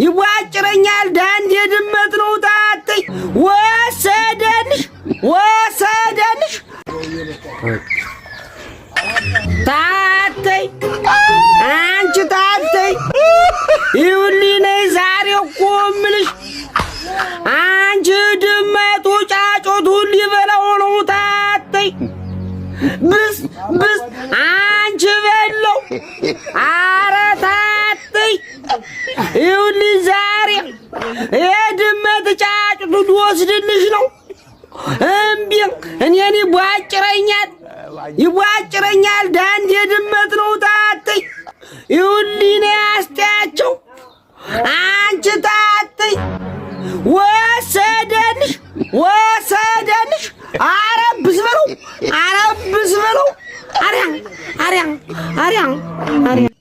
ይቧጭረኛል። ዳንድ የድመት ነው ታተይ ወሰደልሽ ወሰደልሽ ታተይ አንቺ ታተይ ይኸውልኝ ነይ ዛሬ እኮ እምልሽ አንቺ ድመቱ ጫጩቱን ሊበላው ነው ታተይ ብስ ብስ አንቺ በለው አረ ታተይ ይኸውልኝ ዛሬ የድመት ጫጩቱን ሊወስድልሽ ነው። እምቢ እኔን ይቧጭረኛል ይቧጭረኛል። ዳንድ የድመት ነው ታተይ ይኸውልኝ ነይ አስጢያቸው አንቺ ታተይ ወሰደልሽ ወሰደልሽ። አረ ብስ በለው አረ ብስ በለው አሪያ አሪያ አሪያ አሪያ።